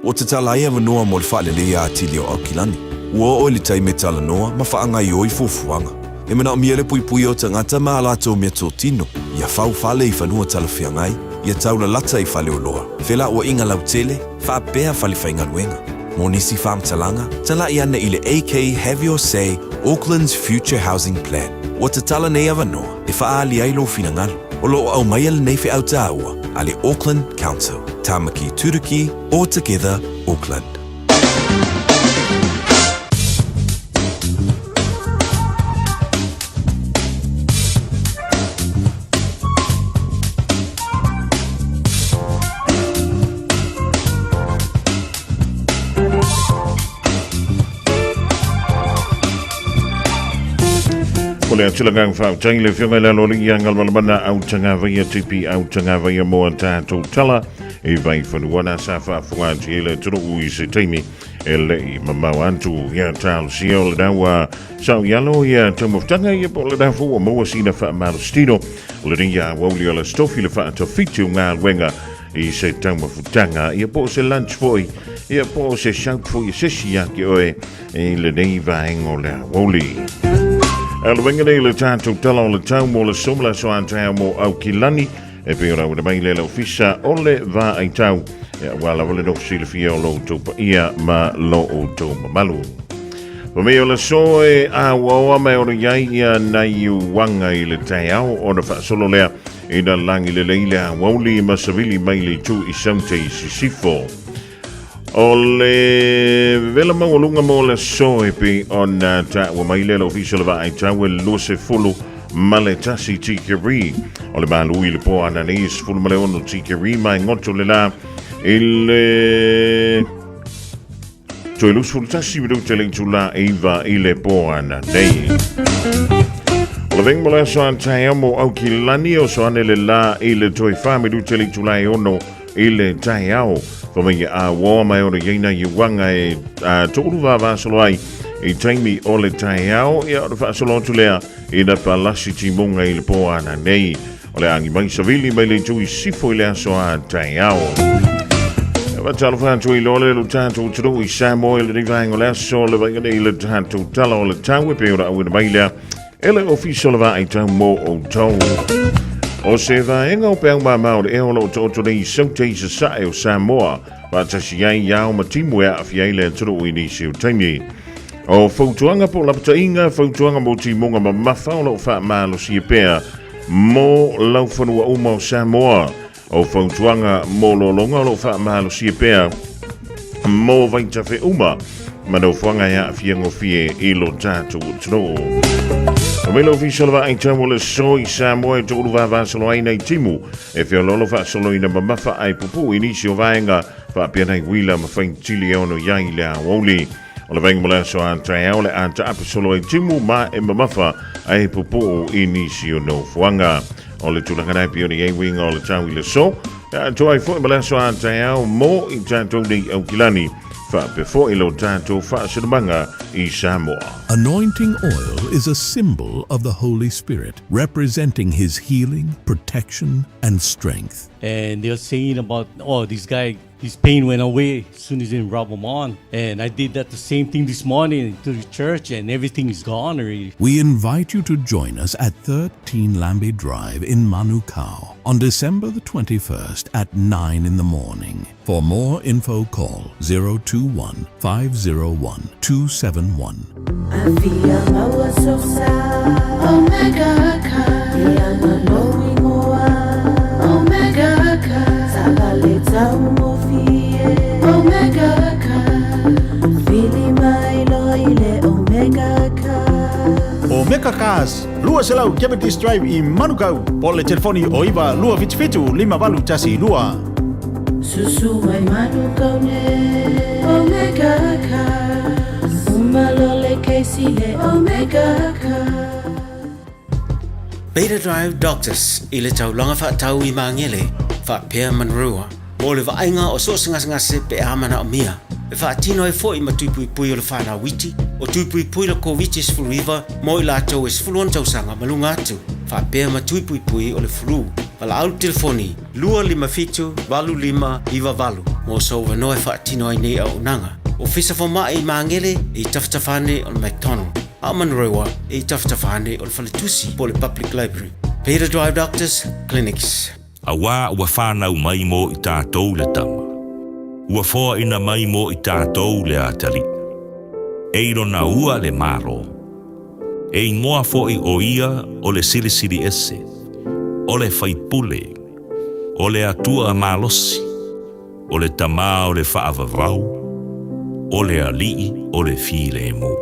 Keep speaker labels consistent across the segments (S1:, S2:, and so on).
S1: Ua tatala ai avanoa mo le faaleleia atili o Aukilani. Ua oo i le taimi e talanoa ma faagaioi fuafuaga. E manaomia le puipuia o tagata ma a latou meatotino, ia fau fale i fanua talafeagai, ia taulalata i faleoloa, felauaiga lautele, faapea fale faigaluega. Mo nisi faamatalaga, talai ane i le AK Have Your Say Auckland's Future Housing Plan. Ua tatala nei avanoa e faaali ai lou finagalo. O lo o aumaia lenei feau taua a le Auckland Council. Tāmaki Turuki, All Together Auckland.
S2: O le atu le agaga faafetai i le Afioga i le Aloalii ia Galumalemana Autagavaia TP Autagavaia mo a tatou tala i Vaifanua na sa faafofoga atu i le atunuu i se taimi e le i mamao atu ia talosia o lena ua sao i alo ia taumafataga ia po o lena foi ua maua sina faamalositino o lenei ia aoauli o le Aso Tofi le faatafiti o galuega i se taumafutaga ia po o se lunch foi ia po o se shout foi e se isi ia te oe i lenei vaega o le aoauli. Aluega nei le tatou tala o le tau mo le aso ma le aso a mo Aukilani e pei ona auina mai le le ofisa o le vaai tau e aua lava le nofo silafia o lo outou paia ma lo outou mamalu. Pamei o le aso e auaoa mai ona iai ia nai uaga i le taeao ona faasolo lea ina lagi lelei le aoauli ma savili mai le itu i Saute i Sisifo. O le vela maualuga mo le aso e pei ona taua mai le le ofisa o le vaai tau e 21 tikeri. O le malu i le po ananei e 16 tikeri mai goto le la i le toe 21 minute le itula e 9 i le po ananei. O le venga mo le aso a taeao mo Aukilani o so ane le la i le toe 4 minute le itula e 6 i le taeao. Whamaia a uoa mai ona ieina i uanga e toʻulu vavasolo ai i taimi o le taeao ia ona faasolo atu lea ina palasi timuga i le po ananei. O le agi mai savili mai le itu i sifo i le aso a taeao. Fatalofa atu i loa le lo tatou atunuu i Samoa i lenei vaega o le aso le vaega nei le tatou tala o le tau e pei ona auina mai lea e le ofisa o le vaai tau mo outou. O se vaega o peau mamao o le ea o lo o taoto nei i Saute i Sasae o Samoa, faatasi ai i ao ma timu e aafia ai le atunuu i nisi o taimi. O fautuaga po o lapataiga, fautuaga mo timuga mamafa o lo o faamalosia pea mo laufanua uma o Samoa. O fautuaga mo lologa o lo o faamalosia pea mo vaitafe uma ma nofoaga e aafia gofie i lo tatou atunuu. O mai le ofisa o le vaai tau o le aso i Samoa e toʻulu vavasolo ai nai timu e feoloolo faasoloina mamafa ai pupuu i nisi o vaega faapea nai uila ma faitili e ono i ai le aoauli. O le vaega mo le aso a taeao le a taape solo ai timu ma e mamafa ai pupuu i nisi o nofoaga. O le tulaga nei pei ona i ai uiga o le tau i le aso, e atoa ai foi ma le aso a taeao mo i tatou nei Aukilani, faapea foi lo tatou faasinomaga i Samoa.
S3: Anointing oil is a symbol of the Holy Spirit, representing His healing, protection, and strength.
S4: And they were saying about, oh, this guy, his pain went away as soon as he rub them on. And I did that the same thing this morning to the church, and everything is gone already.
S3: We invite you to join us at 13 Lambie Drive in Manukau on December the 21st at 9 in the morning. For more info, call 021 501 271.
S5: Afia maua sosa Omega ka Ianga lou ingoa Omega ka Savale tau mofie Omega ka Vili mai loa i le Omega ka
S6: Omega Cars, 200 Cavendish Drive i Manukau. Po le telefoni o 9 277 5812.
S5: Susu mai Manukau ne Omega Cars Uma lo le keisi le Omega Cars.
S7: Beta Drive Doctors i le taulaga faatau i Magele, faapea Manrua, mo le vaaiga o so o se gasegase pe a manaomia. E faatino ai foi ma tuipuipui o le fanau iti, o tuipuipui le Koviti-19 mo i latou e 16 tausaga ma luga atu, faapea ma tuipuipui o le flu. Valaau le telefoni 257 85 98. mo sou avanoa e faatino ai nei auaunaga. Ofisa Fomai i Magele e i tafatafa ane o le McDonald, a o Manurewa e i tafatafa ane o le Faletusi po o le Public Library. Beta Drive Doctors Clinics.
S8: Auā ua whānau mai mō i tātou le tama. Ua whoaina mai mō i tātou le atalii. E i lona ua le Malo. E ingoa foʻi o ia o le Silisili Ese, o le Faipule, o le Atua Malosi, o le Tama o le Faavavau, o le Alii o le Filemu.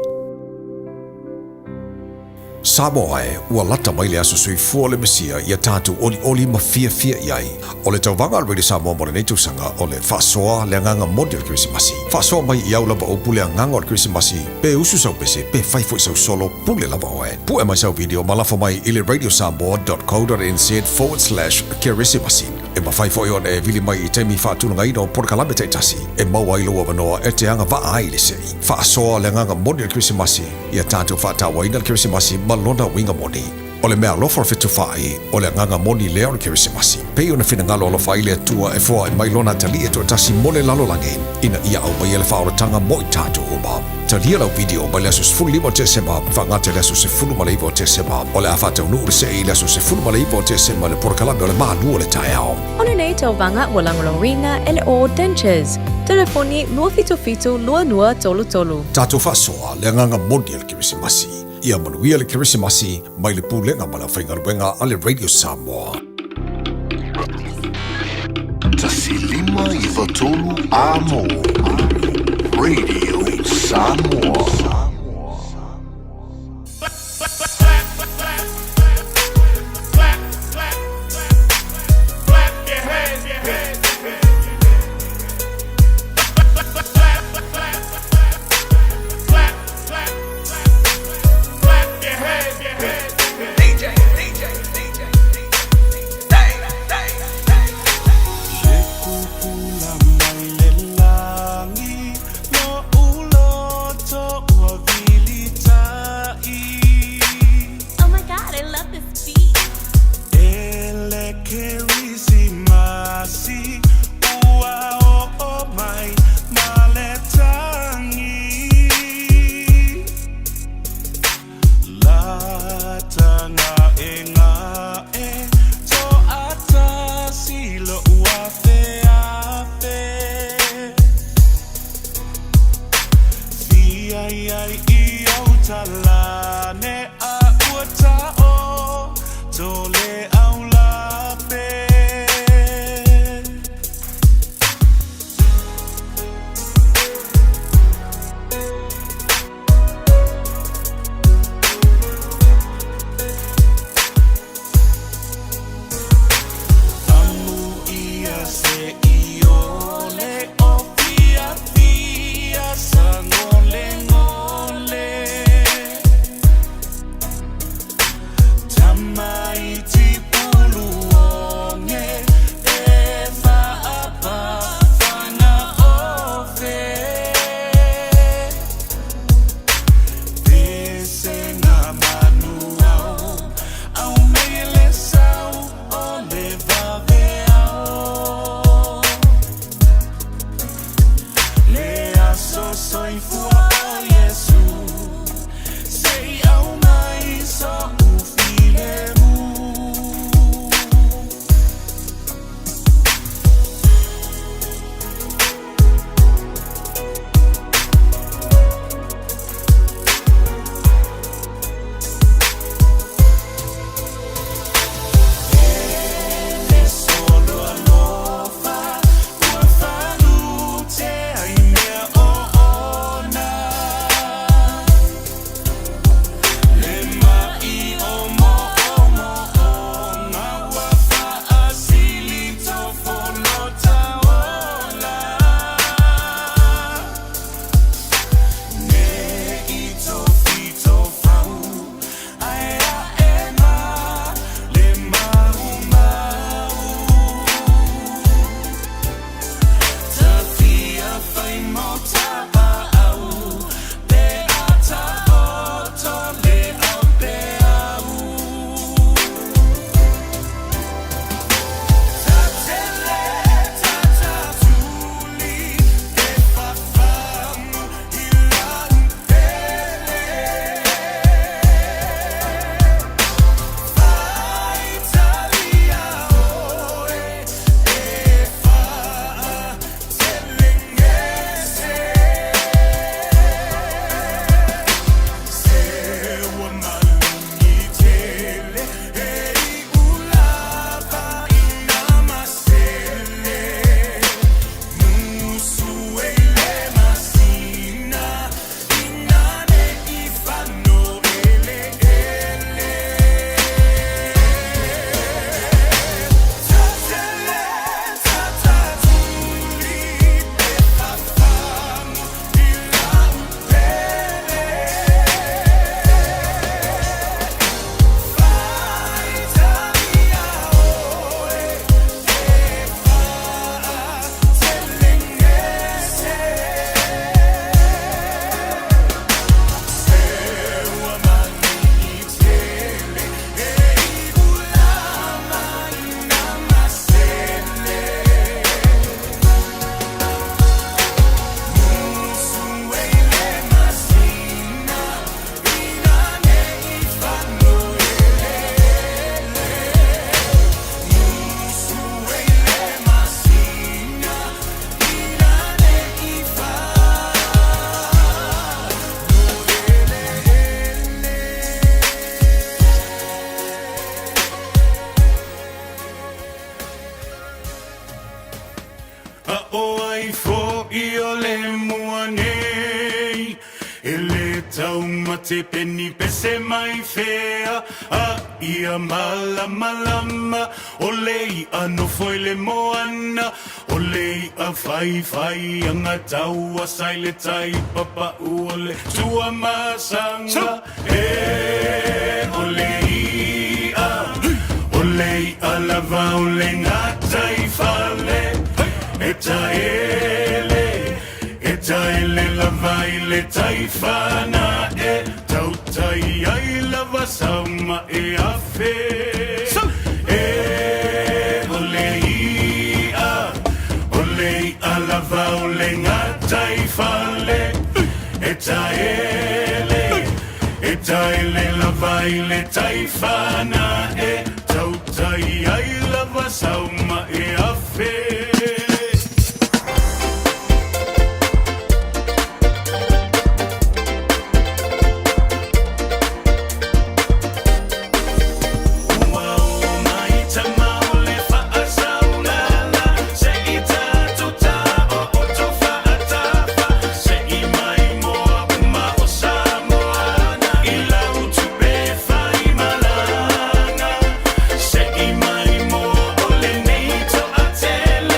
S9: Samoa e, ua lata mai le aso soifua o le Mesia ia tatou olioli ma fiafia i ai. O le tauvaga a le Radio Samoa mo lenei tausaga o le faasoa le agaga moni o le Kerisimasi. Faasoa mai i au lava upu le agaga o le Kerisimasi, pe usu sau pese, pe fai foi sau solo, pule lava oe. Pue mai sau video ma lafo mai i le radiosamoa.co.nz/kerisimasi. E mafai foi ona e vili mai i taimi faatulagaina o polokalame taitasi e maua ai lou avanoa e te agavaa ai i le sei. Faasoa le agaga moni o le Kerisimasi, ia tatou faatauaina le Kerisimasi ma lona uiga moni. O le meaalofa o le fetufaai, o le agaga moni lea o le Kerisimasi. Pei ona finagalo alofa ai le Atua e foai mai lona atalii e toatasi mo le lalolagi, ina ia aumaia le faaolataga mo i tatou uma. Talia lau video mai le aso 15 o Tesema faagata i le aso 19 o Tesema. O le a faataunuu le see i le aso 19 o Tesema i le polokalame o le Malu o le Taeao.
S10: O lenei tauvaga ua lagolagoina e le All Dentures. Telefoni 277 2233.
S9: Tatou faasoa le agaga moni o le Kerisimasi. Ia manuia le Kerisimasi mai le Pulega ma le Aufaigaluega a le Radio Samoa.
S11: 1593 Amo Radio Samoa.
S12: Oh my god, I love this beat.
S13: o le mua nei E le taumate peni pese mai fea A ia malamalama O le i'a nofo i le moana O le i'a whaiwhai anga taua sa i le tai papa'u o le Tuamasaga E o le i'a O le i'a lava o le gataifale E taele E taele lava i le tai fanae Tautai ai lava sau maeafe E o le i'a O le i'a lava o le gataifale E taele E taele lava i le tai fanae Tautai ai lava sau maeafe. Ua oo mai tama o le faasaulala Se i tatou taooto faatafa Se i maimoa uma o Samoana I lau tupe faimalaga Se i maimoa o lenei toatele.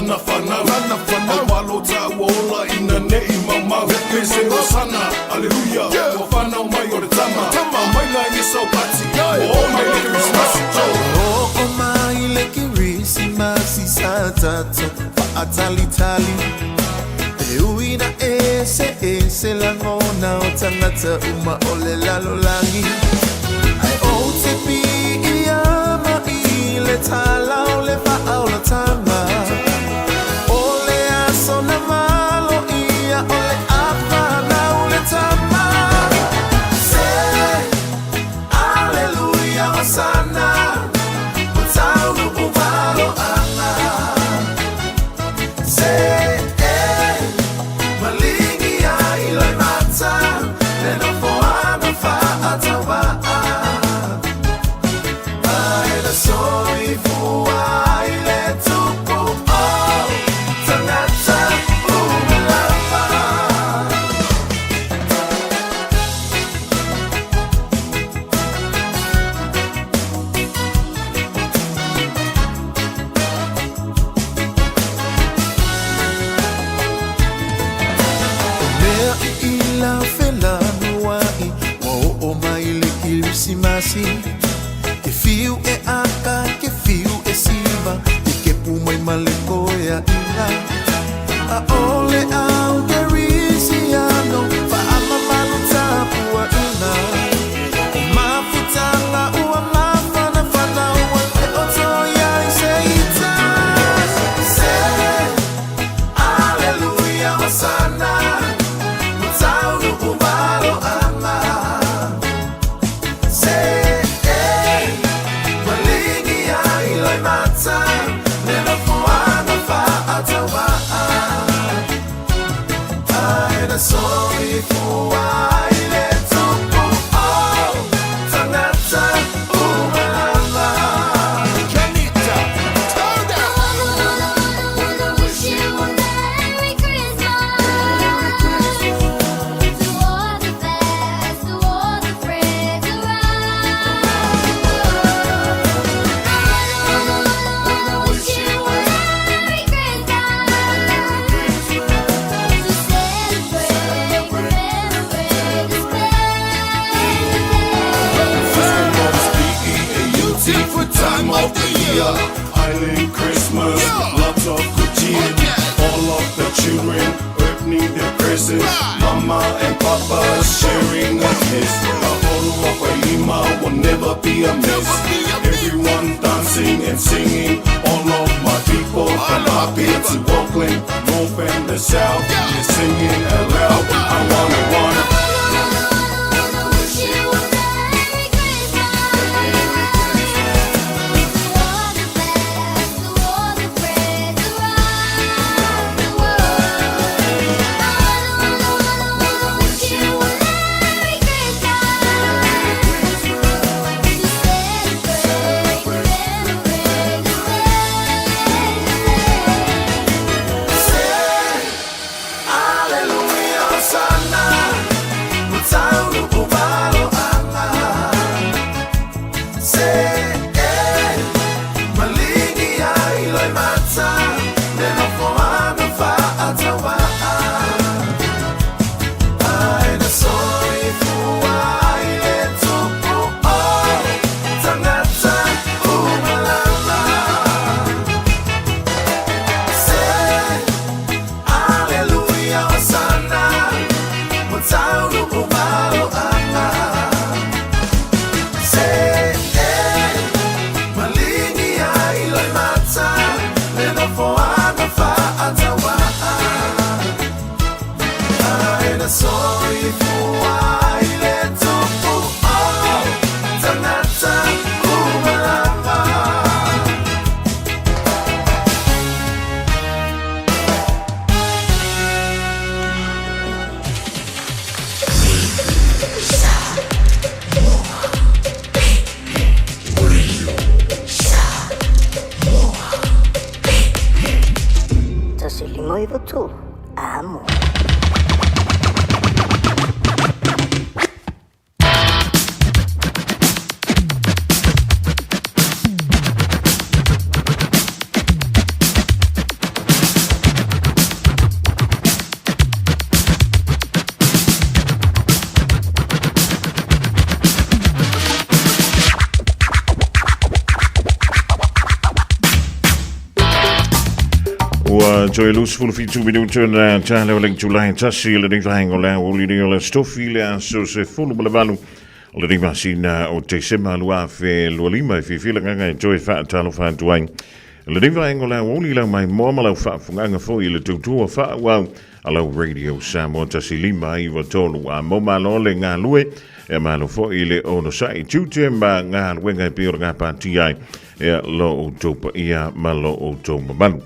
S13: lana whanau Lana whanau Au walo tāua ola ina nei mau mau Pese hosana, aleluia yeah. Ua whanau mai o le tama Tama Mai la i sau pati yeah. O mai le Christmas
S14: Oo mai le Kerisimasi sa tatou faatalitali E ui na ese ese lagona o tagata uma o le lalolagi Ae ou te piiama i le tala o le faaolataga O le aso na valoia o le afanau le tama Se Aleluia Hosana Ua taunuu valoaga Se e maligi ai loimata le nofoaga faatauvaa Ae na soifua ai le tupu o tagata uma lava. O mea iila felanuai ua oo mai le Kerisimasi Ke fiu e aka, ke fiu e siva Ke kepu mai ma le koeaʻiga ʻAʻole au Kerisiano faamamalu tapuaiga O mafutaga ua mafanafana ua le oto ai se ita Se Aleluia Hosana Ua taunuu valoaga Se e maligi ai loimata le nofoaga faatauvaa Ae na soifua ai le tupu o tagata uma lava
S13: Janita, turn down
S12: Wish you a Merry Christmas to all the best, to all the friends around the world. I wish you a Merry Christmas to celebrate, commemorate this
S13: First and most B-E-A-U-T for time of the year Island Christmas, lots of good cheer All of the children opening their presents Mama and Papa sharing a kiss Mahoro Faima will never be a miss Everyone dancing and singing All of my people from Apia to Auckland North and the South, they're singing aloud I wanna, wanna
S12: Wish you a Merry Christmas to all the best, to all the friends around the world. I wish you a Merry Christmas to celebrate, commemorate this
S14: Se Aleluia Hosana Ua taunuu valoaga Se e maligi ai loimata le nofoaga faatauvaa Ae na soifua ai le tupu o tagata uma lava Se Aleluia Hosana Ua taunuu valoaga Se e maligi ai loimata le nofoaga faatauvaa Ae na soifua ai le tupu o tagata uma lava.
S15: 1 5 9 3 Amo.
S2: Toe 27 minute na tala o le itula e tasi le nei vaega o le aoauli nei o le Aso Tofi le aso 18 o lenei masina o Tesema 2025 e fiafia le agaga e toe faatalofa atu ai. Lenei vaega o le aoauli lau maimoa ma lau faafofogaaga foi i le tautua faaauau a lau Radio Samoa 105.3 a mo malo le galue e malo foi le onosai tiute ma galuega e pei o le gapatia ai e lo outou paia ma lo outou mamalu.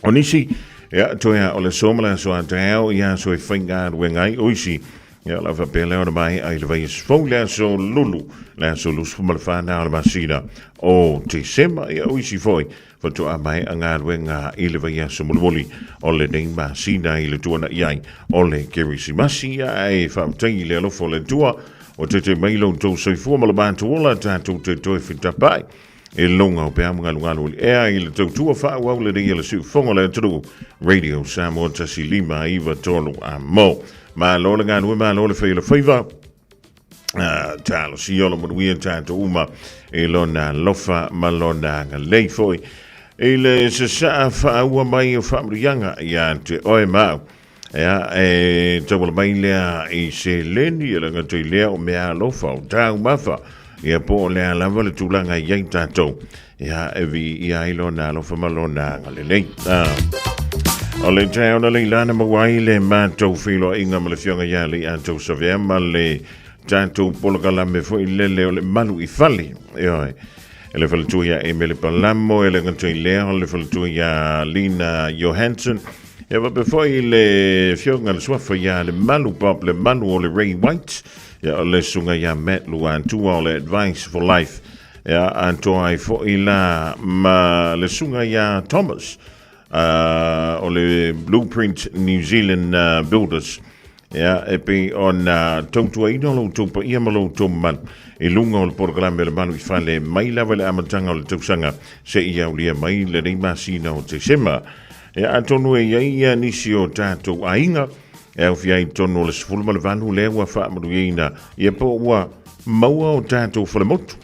S2: O nisi, ia, toe a o le aso ma le aso a taeao i aso e faigaluega ai o isi, ia, la faapea lea ona maea i le vaiaso fou le aso Lulu, le aso 24 na o le masina o Tesema, ia, o isi foi, faatoa maea galuega i le vaiaso mulimuli o lenei masina i le tuanai ai o le Kerisimasi, ae faafetai i le alofa o le Atua, o tete mai lo outou soifua ma lo matou ola tatou te toe fetapai i luga o peau galugalu i le ea i le tautua faaauau lenei a le siufofoga o le atunuu Radio Samoa 105.3 a mo. Malo le galue, malo le fai o le faiva. Talosia o lo manuia tatou uma i lona alofa ma lona agalelei foi i le sasaa faaua mai o faamanuiaga ia te oe ma au. Ea, e tauala mai lea i seleni, e le gata i lea o mea alofa, o taumafa, ia po o le a lava le tulaga i ai tatou, ia e viia ai lona alofa ma lona agalelei. Ah. O le taeao na leila na maua ai le matou feiloaiga ma le Afioga ia Leiatou Savea ma le tatou polokalame foi lele o le malu i fale. Ioe. E le faletua ia Emele Palamo, e le gata i lea o le faletua ia Lina Johansson, Ia faapea foi le afioga le suafa ia Lemalu Bob Lemalu o le Ray White, ia o le susuga ia Matt Luatua o le Advice for Life, ia atoa ai foi la ma le susuga ia Thomas o le Blueprint New Zealand Builders. Ia, e pei ona tautuaina lo outou paia ma lo outou mamalu i luga o le polokalame o le Malu i Fale mai lava i le amataga o le tausaga seia aulia mai lenei masina o Tesema. Ia, atonu e i ai ia nisi o tatou aiga e aofia ai i totonu o le 18 lea ua faamanuiaina ia po ua maua o tatou falemotu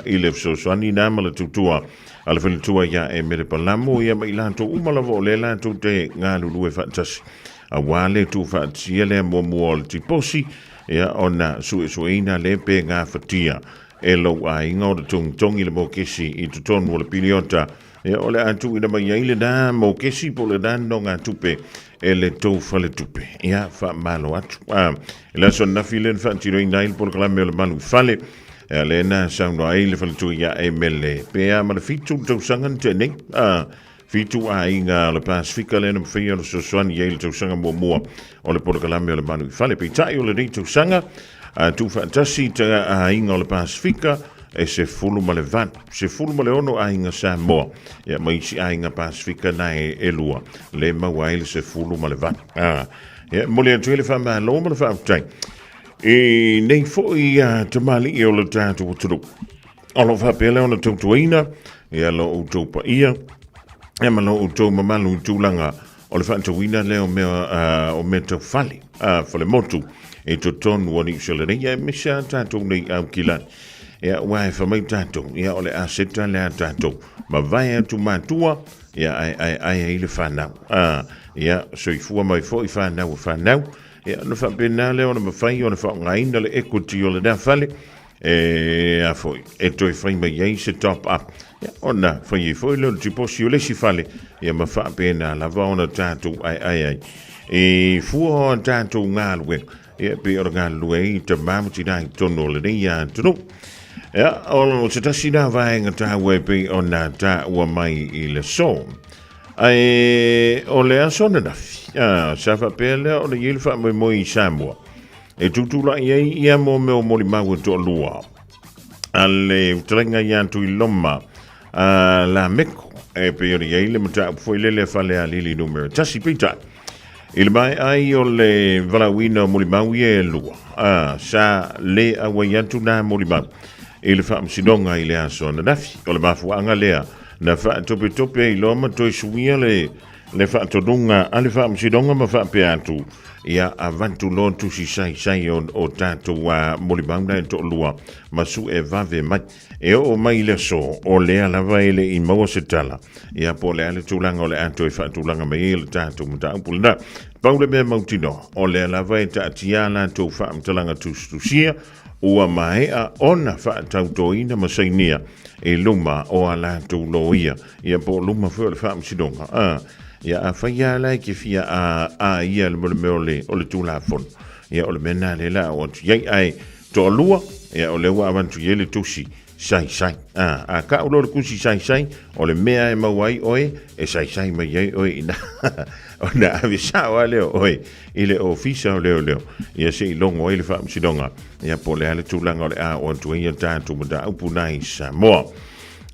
S2: i le fesoasoani na ma le tautua a le faletua ia Emele Palamo ia ma i latou uma lava o lea latou te galulue faatasi aua le tuufaatasia lea muamua o le tiposi ia ona suesueina le pe gafatia e lou aiga o le togitogi le mokesi i totonu o le piliota Ia, o le a tuuina mai ai lena mokesi po o lena nonogatupe e le tou faletupe. Ia, faamalo atu. A, i le aso ananafi lea na faatinoina ai le polokalame o le Malu i Fale, ia, lea na saunoa ai le faletua ia Emele pe a ma le 7 tausaga na tea nei. A, 7 aiga o le Pasifika lea na mafai ona fesoasoani i ai i le tausaga muamua o le polokalame o le Malu i Fale. Peitai o lenei tausaga, a tuufaatasi ta aiga o le Pasifika, e 18, 16 aiga Samoa, ia ma isi aiga Pasifika na e, e lua, le maua ai le 18. Ah, ia, momoli atu ai le faamalo ma le faafetai. I nei foi a tamalii o le tatou atunuu. O lo o faapea lea ona tautuaina, ia lo outou paia, ia ma lo outou mamalu i tulaga o le faatauina lea o mea, o mea tau fale, falemotu i totonu o Niu Sila nei, aemaise lava tatou nei Aukilani. Ia, aua e fai mai tatou, ia, o le aseta lea a tatou, mavae atu matua, ia, ae aeae ai le fanau. Ia, soifua mai foi fanau a fanau, ia, ona faapena lea ona mafai ona faaaogaina le equity o lena fale, e a foi, e toe fai mai ai se top up, ia, ona fai ai foi lea o le tiposi o le isi fale, ia ma faapena lava ona tatou aeae ai. E fua o tatou galuega, ia, pei o le galulue ai i tama ma tina i totonu o lenei atunuu. Ia, o se tasi na vaega taua e pei ona taua mai i le aso. Ae o le aso ananafi, sa faapea lea ona i ai le faamoemoe i Samoa, E tutulai ai ia mo mea o molimau e toalua a le fetalaiga ia Tuiloma a Lameko e pei ona i ai le mataupu foi lele a Falealili numera 1. Peitai, i le maea ai o le valaauina o molimau ia e lua, a, sa le auai atu nā molimau i le faamasinoga i le aso ananafi. O le mafuaaga lea na faatopetope ai loa ma toe suia le le faatonuga a le Faamasinoga ma faapea atu, ia avatu loa tusi saisai o, o tatou a molimau na e toalua ma sue vave mai. E oo mai i le aso, o lea lava e le i maua se tala, ia po o le a le tulaga o le a toe faatulaga mai ai le tatou mataupu lena. Pau le mea mautinoa, o lea lava e taatia a latou faamatalaga tusitusia, ua maea ona faatautoina ma sainia i luma o a latou loia, ia po o luma foi o le faamasinoga. A, ia afai lava la e te fia a, a ia le mo le mea o le, o le Tulafono, ia o le mea lena lea la o atu i ai. Ae toalua, ia o lea ua avatu i ai le tusi saisai. A, a kau loa le tusi saisai, o le mea e maua ai oe, e saisai mai ai oe i ina. Ona ave sao lava lea o oe i le ofisa o leoleo, ia se i logo ai le faamasinoga, ia po o le a le tulaga o le a oo atu ai ia tatou mataupu na i Samoa.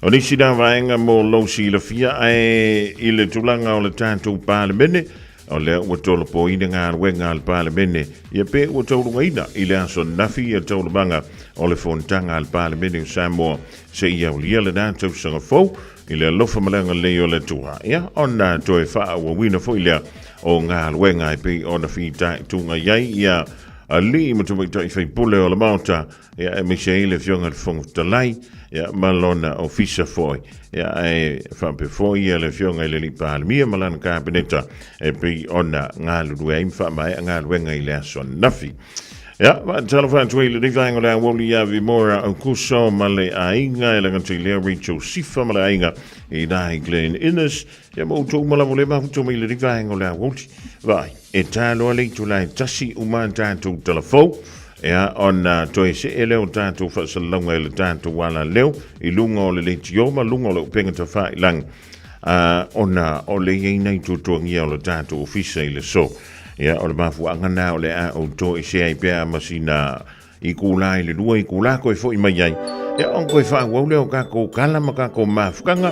S2: O nisi na vaega mo lou silafia, ae i le tulaga o le tatou Palemene, O lea ua tolopoina galuega a le Palemene, ia pe ua taulugaina i le aso ananafi ia taualumaga o le Fonotaga a le Palemene o Samoa seia aulia lena tausaga fou i le alofa ma le agalelei o le Atua, ia ona toe faaauauina foi lea o galuega e pei ona fitaituga i ai ia alii ma tamaitai faipule o le Maota, ia aemaise ai le Afioga i le Fofoga Fetalai, ia ma lona ofisa foi, ia ae faapea foi ia le Afioga i le Alii Palemia ma lana Kapeneta e pei ona galulue ai ma faamaea galuega i le aso ananafi. Ia, faatalofa atu ai i lenei vaega o le aoauli ia Vimora Aukuso ma le aiga e lagata i lea Rachel Sifa ma le aiga i la i Glen Innes, ia ma outou uma lava o lea mafuta mai i lenei vaega o le aoauli. Vaai, e ta loa le itula e tasi uma a tatou talafou, Ea, ona toe see lea o tatou faasalalauga i le tatou alaleo i luga o le leitio ma luga o le upega tafailaga, a, ona o le i ai nai tuatuagia o le tatou ofisa i le aso. Ia, o le mafuaaga lena o le a outou ese ai pea ma sina itula i le lua itula koe foi mai ai. Ia, ona toe faaauau lea o tatou tala ma tatou mafutaga.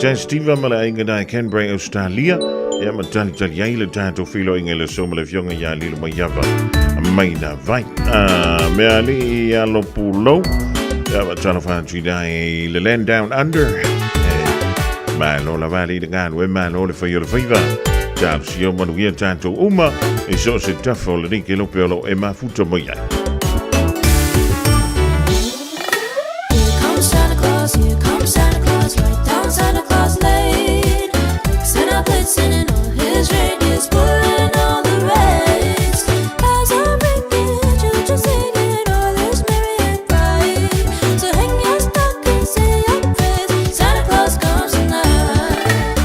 S2: Jazz Diva ma le aiga na i Canberra, Australia. Ia ma talitali ai le tatou feiloaiga i le aso ma le afioga ia Lilomaiava mai na vai. Ah, mea alii ia alo pulou. Ia ma talofa atu i i le land down under. Eh, malo lava alii le galue, malo le fai o le faiva. Talosia o manuia tatou uma i so o se tafa o lenei kelope o lo o e mafuta mai ai.
S12: Here comes Santa Claus, here comes Santa Claus, right down Santa Claus Lane. Vixen a blitzen and all his reindeers pulling all the reins. Bells are ringing, children singing, all is merry and bright. So hang your stockings, say your prayers, Santa Claus comes tonight.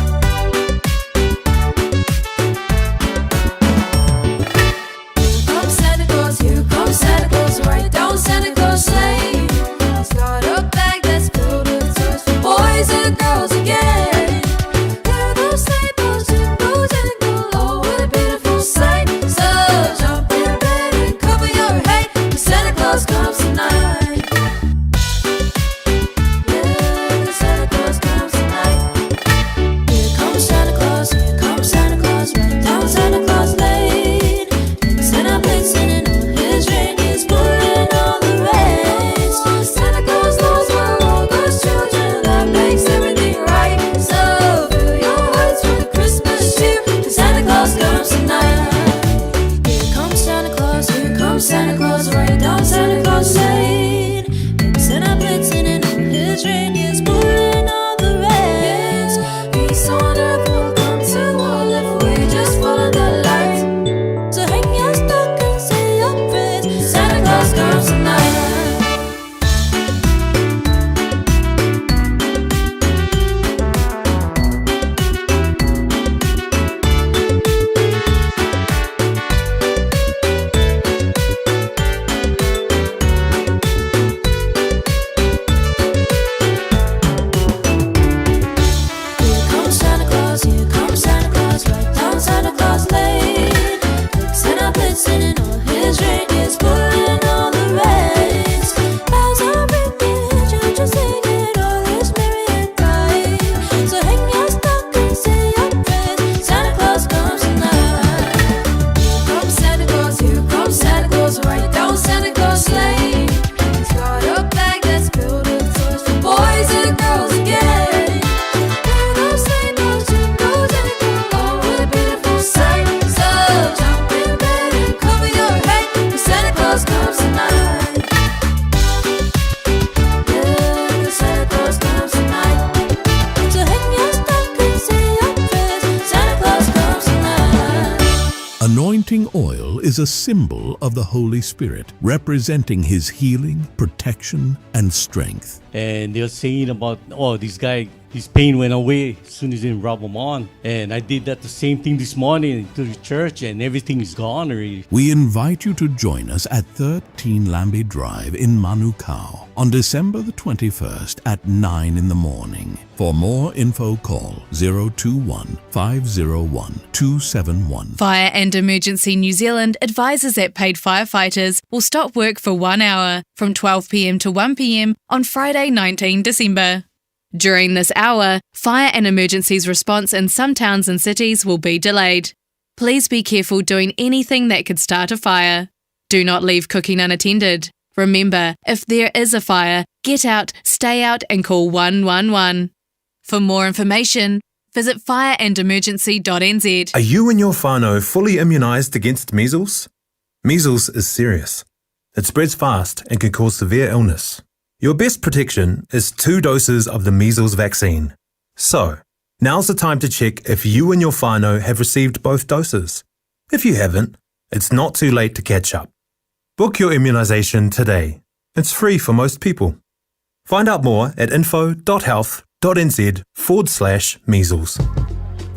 S12: Here comes Santa Claus, here comes Santa
S3: Anointing oil is a symbol of the Holy Spirit, representing His healing, protection, and strength.
S4: And they were saying about, oh, this guy, his pain went away as soon as he rub them on. And I did that the same thing this morning to the church, and everything is gone already.
S3: We invite you to join us at 13 Lambie Drive in Manukau on December the 21st at 9 in the morning. For more info, call 021 501 271.
S15: Fire and Emergency New Zealand advises that paid firefighters will stop work for one hour from 12pm to 1pm on Friday, 19 December. During this hour, fire and emergencies response in some towns and cities will be delayed. Please be careful doing anything that could start a fire. Do not leave cooking unattended. Remember, if there is a fire, get out, stay out, and call 111. For more information, visit fireandemergency.nz.
S16: Are you and your whānau fully immunised against measles? Measles is serious. It spreads fast and can cause severe illness. Your best protection is two doses of the measles vaccine. So, now's the time to check if you and your whānau have received both doses. If you haven't, it's not too late to catch up. Book your immunisation today. It's free for most people. Find out more at info.health.nz forward slash measles.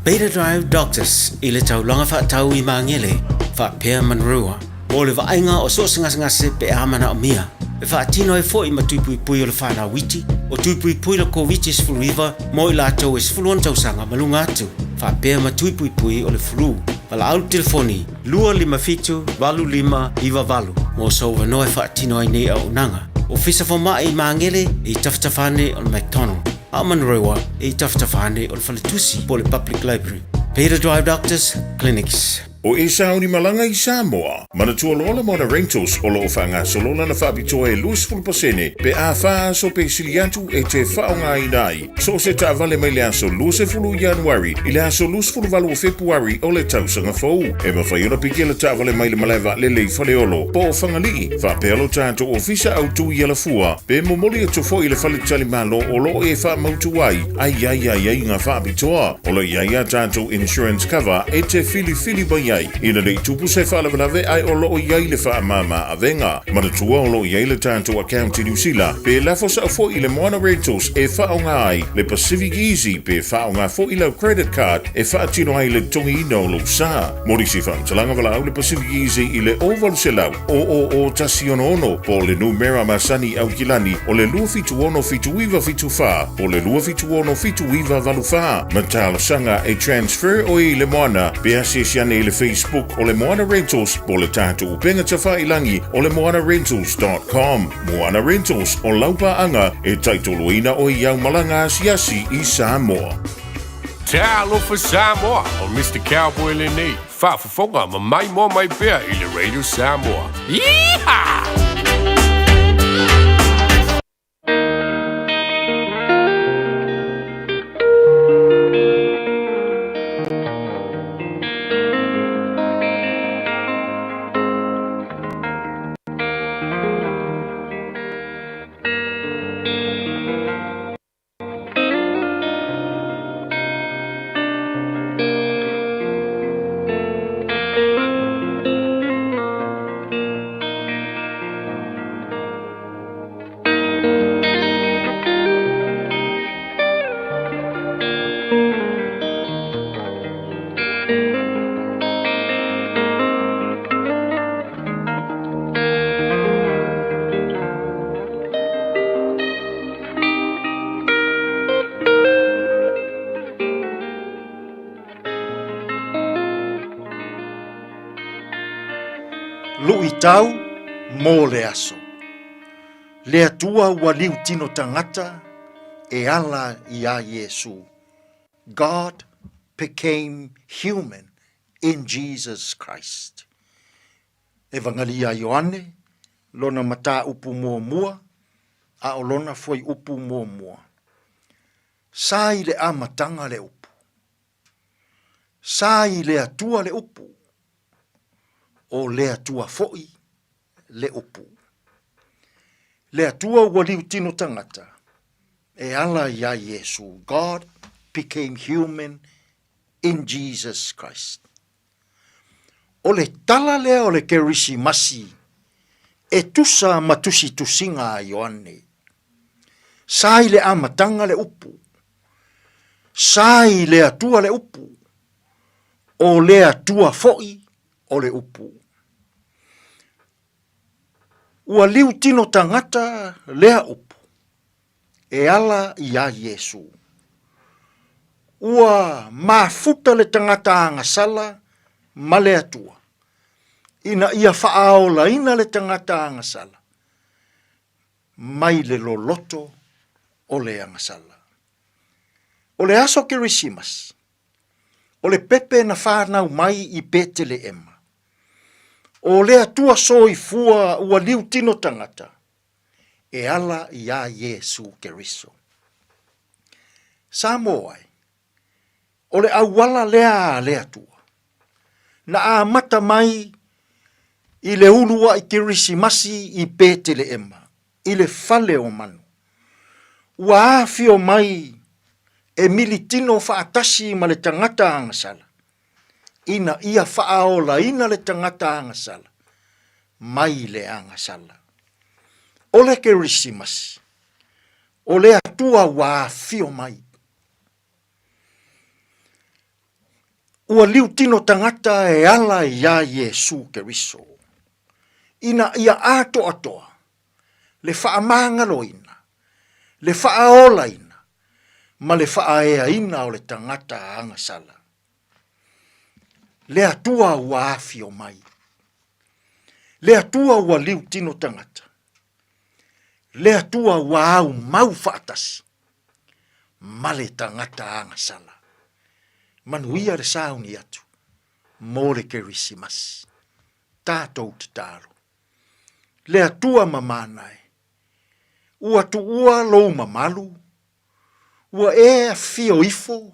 S7: Beta Drive Doctors i le taulaga faatau i Magele, faapea Manrua, mo le vaaiga o so o se gasegase pe a manaomia. E faatino ai foi ma tui puipui o le fanau iti, o tui puipui le Koviti-19 mo i latou e 16 tausaga ma luga atu, faapea ma tui puipui o le flu. Valaau le telefoni 257 8598 mo sou avanoa e faatino ai nei auaunaga. Ofisa Fomai i Magele e i tafatafa ane o le McDonald, a o Manurewa e i tafatafa ane o le Faletusi po o le Public Library. Beta Drive Doctors Clinics.
S2: O e sauni malaga i Samoa. Manatua loa le Moana Rentals o lo o faagasolo lana faapitoa e 20% pe a fa aso pe sili atu e te faaaogaina ai so o se taavale mai le aso 20 Ianuari i le aso 28 o Fepuari o le tausaga fou. E mafai ona piki le taavale mai le malae vaalele i Faleolo po o Fagalii, faapea lo tatou ofisa autu i Alafua, pe momoli atu foi i le faletalimalo o lo o e faamautu ai a i ai aiaiga faapitoa. O lo o i ai a tatou insurance cover e te filifili mai ai ina ne i tupu se faalavelave ae o lo o i ai le faamāmā avega. Manatua o lo o i ai le tatou account i Niu Sila pe lafo sao foi i le Moana Rentals e faaaoga ai le Pacific Easy pe faaaoga foi lau credit card e faatino ai le totogiina o lou sa. Mo nisi faamatalaga valaau le Pacific Easy i le 0800 000 166 po o le numera masani i Aukilani o le 276 7974 po o le 276 7984 ma talosaga e transfer oe i le Moana pe asiasi ane i le Facebook o le Moana Rentals po o le tatou upega tafailangi o le moanarentals.com. Moana Rentals o lau paaga e taitoloina oe i au malaga asiasi i Samoa.
S17: Talofa Samoa, o Mr. Cowboy lenei, faafofoga ma maimoa mai pea i le Radio Samoa. Yeehaw!
S6: Luitau mo le aso. Le Atua ua liu tino tagata e ala iā Iesu. God became human in Jesus Christ. Evangalia a Ioane, lona mataupu muamua, a o lona fuaiupu muamua. Sa i le amataga le upu. Sa i le Atua le upu, o le Atua foi le upu. Le Atua ua liu tino tagata, e ala iā Iesu, God became human in Jesus Christ. O O le tala lea o le Kerisimasi e tusa ma tusitusiga a Ioane. Sa i le amataga le Upu. Sa i le Atua le Upu. O le Atua foi o le Upu. Ua liu tino tagata lea Upu e ala iā Iesu. Ua mafuta le tagata agasala ma le Atua, ina ia faaolaina le tagata agasala mai le loloto o le agasala. O le aso Kerisimasi, o le pepe na fanau mai i Peteleema. O le Atua soifua ua liu tino tagata, e ala iā Iesu Keriso. Samoa e, o le auala lea a le Atua, na amata mai i le uluaʻi Kerisimasi i Peteleema, i le fale o manu. Ua afio mai e militino faatasi ma le tagata agasala, ina ia faaolaina le tagata agasala mai le agasala. O le Kerisimasi, o le Atua ua afio mai. Ua liutino tagata e ala iā Iesu Keriso, ina ia atoatoa le faamagaloina, le faaolaina, ma le faaeaina o le tagata agasala. Le Atua ua afio mai. Le Atua ua liutino tagata. Le Atua ua aumau faatasi ma le tagata agasala. Manuia le sauni atu mo le Kerisimasi. Tatou tatalo. Le Atua mamana e, ua tuua lou mamalu, ua e afio ifo,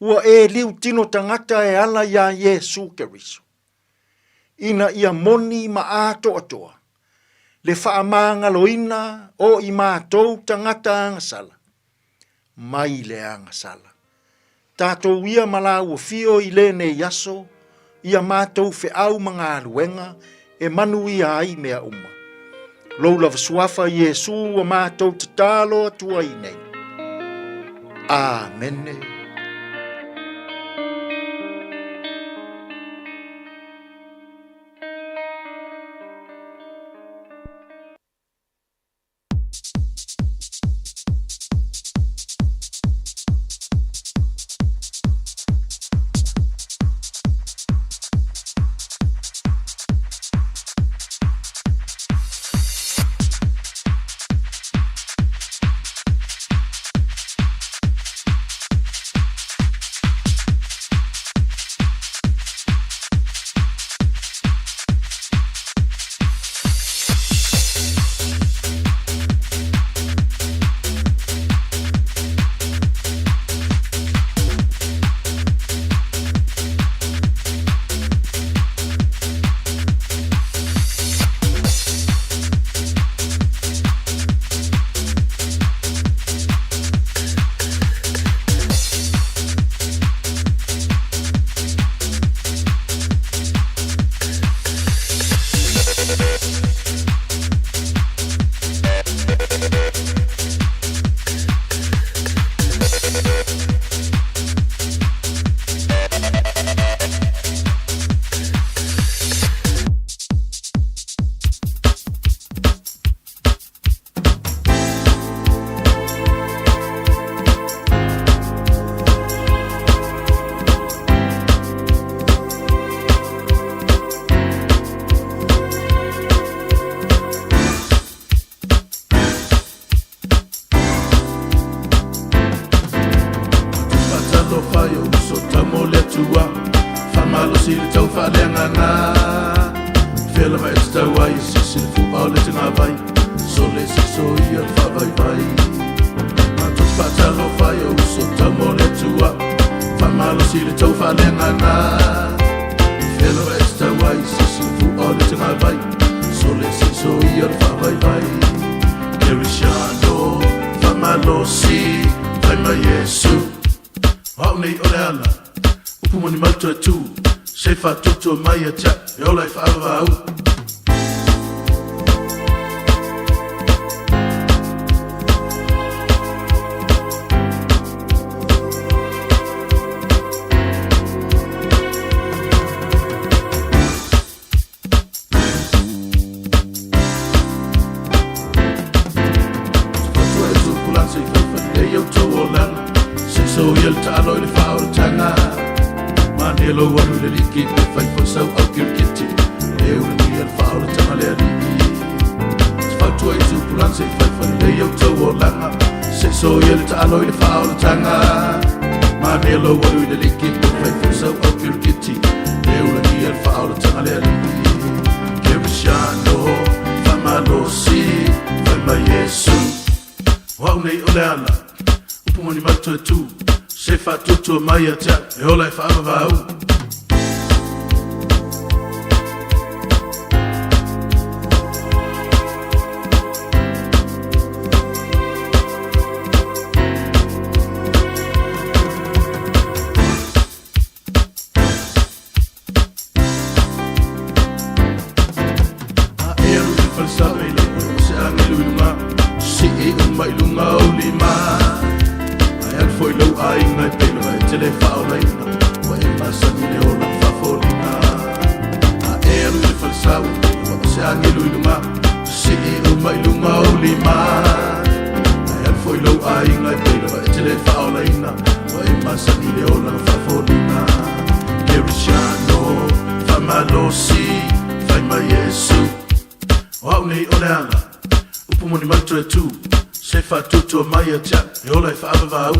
S6: ua e liu tino tagata e ala iā Iesu Keriso, ina ia moni ma atoatoa le faamagaloina o i matou tagata agasala mai le agasala. Tatou ia ma lāua fio i lenei aso, ia matou feau ma galuega e manuia ai mea uma. Lou lava suafa Iesu ua matou tatalo atu ai nei. Amene.
S14: Se i faatuatua mai ia te au e ola i faavavau. Fautua e tupulaga se i fai falelei outou olaga, se i soia le taalo i le faaolataga. Manaia lou alu i le liki pe fai foi sau au kirikiti, e ulagia le faaolataga le alii. Fautua i tupulaga se i fai falelei outou olaga, se i soia le taalo i le faaolataga. Manaia lou alu i le liki pe fai foi sau au kirikiti, e ulagia le faaolataga le alii. Kerisiano, faamalosi, fai mai Iesu. O au nei o le ala, upu moni ma le toe tu, se faatuatua mai ia te au, e ola e faavavau. A e alu i le falesa e iloa o se agelu i luga, sii uma i luga ou lima. Ae alu foi lou aiga e pei lava e te le faaolaina, ua e masani i le ola faafoliga. A e alu i le falesa ua pei lava o se agelu i luga, sii uma i luga ou lima. Ae alu foi lou aiga e pei lava e te le faaolaina, ua e masani i le olaga faafoliga. Kerisiano, faamalosi, fai mai Iesu. O au nei o le ala, upu moni ma le toe tu, se faatuatua mai ia te au, e ola e faavavau.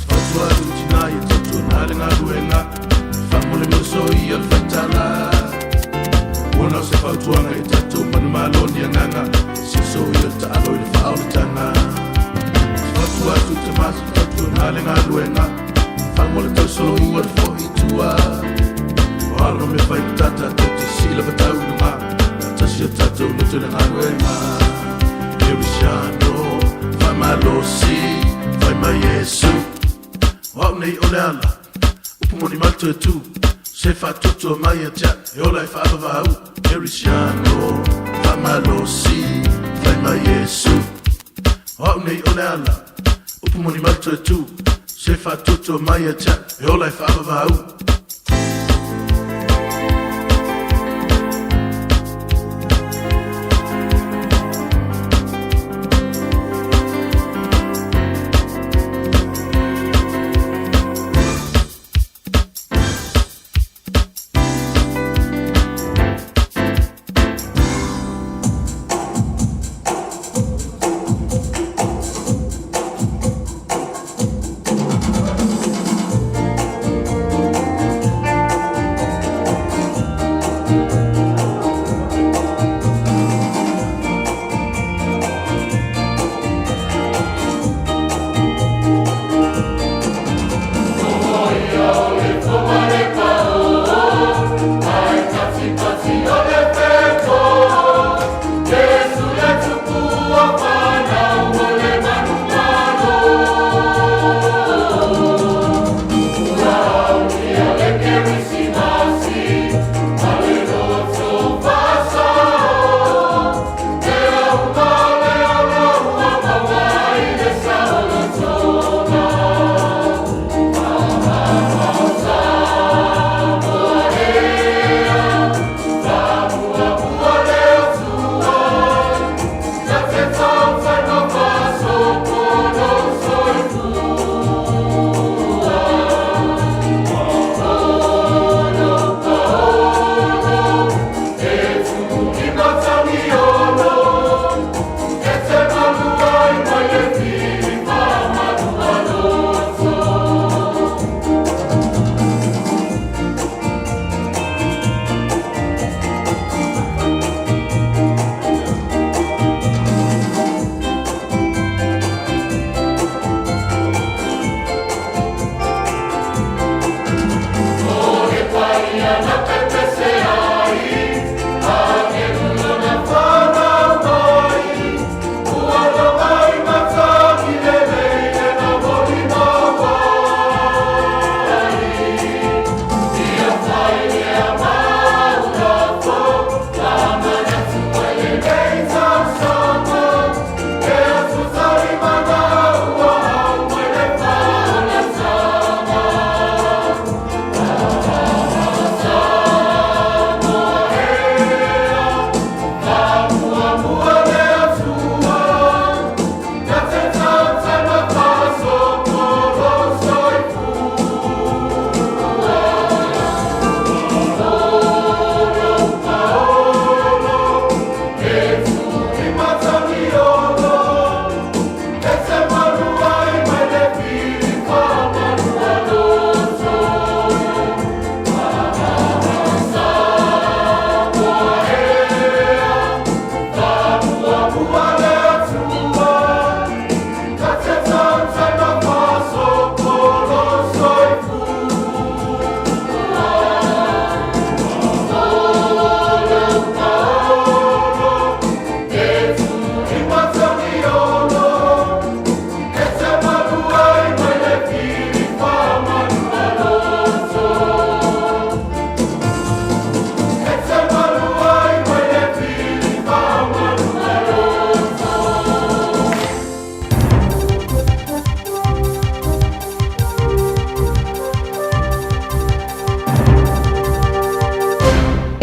S14: Fautua atu i tinā ia tautuana le galuega, faamolemole soia le faitala. Ua na o se fautuaga i tatou manumalo ni agaga, siso ia le taalo i le faaolataga. Fautua atu i tama se tautuana le galuega, faamole tausoloua le foi i tua. O ala ma mea fai patata tou te sii lava tau i luga, pe a tasi o tatou loto i le galuega. Kerisiano, faamalosi, fai mai Iesu. O au nei o le ala, upu moni ma le toe tu, se faatuatua mai ia te au, e ola e faavavau. Kerisiano, faamalosi, fai mai Iesu. O au nei o le ala, upu moni ma le toe tu, se faatuatua mai ia te au, e ola e faavavau.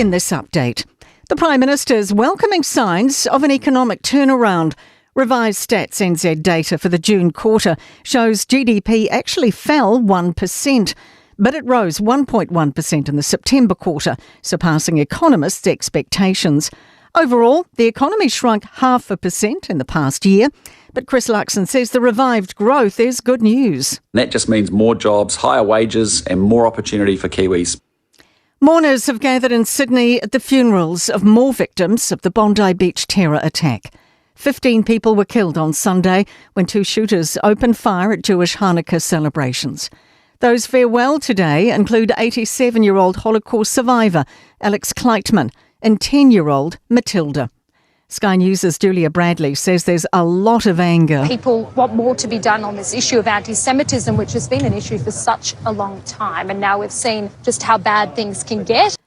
S18: In this update, the Prime Minister's welcoming signs of an economic turnaround. Revised StatsNZ data for the June quarter shows GDP actually fell 1%, but it rose 1.1% in the September quarter, surpassing economists' expectations. Overall, the economy shrunk 0.5% in the past year, but Chris Luxon says the revived growth is good news.
S19: That just means more jobs, higher wages, and more opportunity for Kiwis.
S18: Mourners have gathered in Sydney at the funerals of more victims of the Bondi Beach terror attack. 15 people were killed on Sunday when two shooters opened fire at Jewish Hanukkah celebrations. Those farewell today include 87 year old Holocaust survivor Alex Kleitman and 10 year old Matilda. Sky News' Julia Bradley says there's a lot of anger.
S20: People want more to be done on this issue of anti Semitism, which has been an issue for such a long time. And now we've seen just how bad things can get.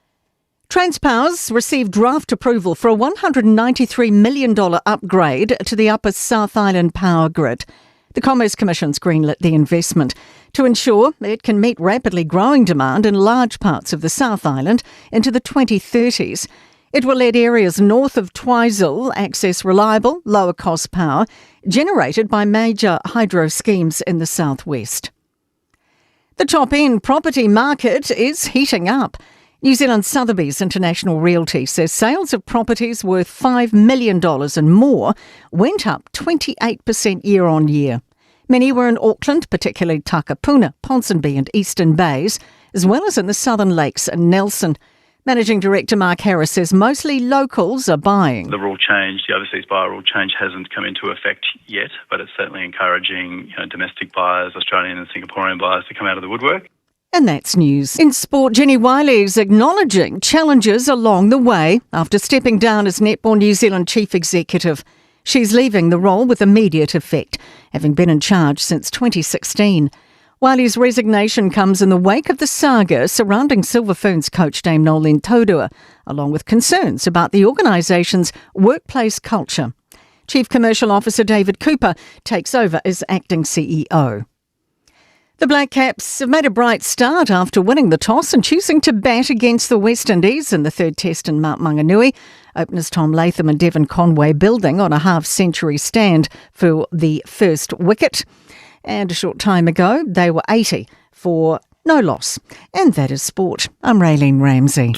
S18: Transpower's received draft approval for a $193 million upgrade to the Upper South Island power grid. The Commerce Commission's greenlit the investment to ensure it can meet rapidly growing demand in large parts of the South Island into the 2030s. It will let areas north of Twizel access reliable, lower cost power generated by major hydro schemes in the southwest. The top end property market is heating up. New Zealand Sotheby's International Realty says sales of properties worth $5 million and more went up 28% year on year. Many were in Auckland, particularly Takapuna, Ponsonby, and Eastern Bays, as well as in the Southern Lakes and Nelson. Managing Director Mark Harris says mostly locals are buying.
S21: The rule change, the overseas buyer rule change, hasn't come into effect yet, but it's certainly encouraging you know, domestic buyers, Australian and Singaporean buyers, to come out of the woodwork.
S18: And that's news. In sport, Jenny Wiley is acknowledging challenges along the way after stepping down as Netball New Zealand Chief Executive. She's leaving the role with immediate effect, having been in charge since 2016. Wiley's resignation comes in the wake of the saga surrounding Silver Ferns coach Dame Noeline Taurua, along with concerns about the organisation's workplace culture. Chief Commercial Officer David Cooper takes over as acting CEO. The Black Caps have made a bright start after winning the toss and choosing to bat against the West Indies in the third test in Mount Maunganui. Openers Tom Latham and Devon Conway building on a half century stand for the first wicket. And a short time ago, they were 80 for no loss. And that is sport. I'm Raylene Ramsey.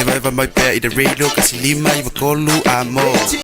S22: Eva eva mai pea i te radio kasi lima i wakolu a mo.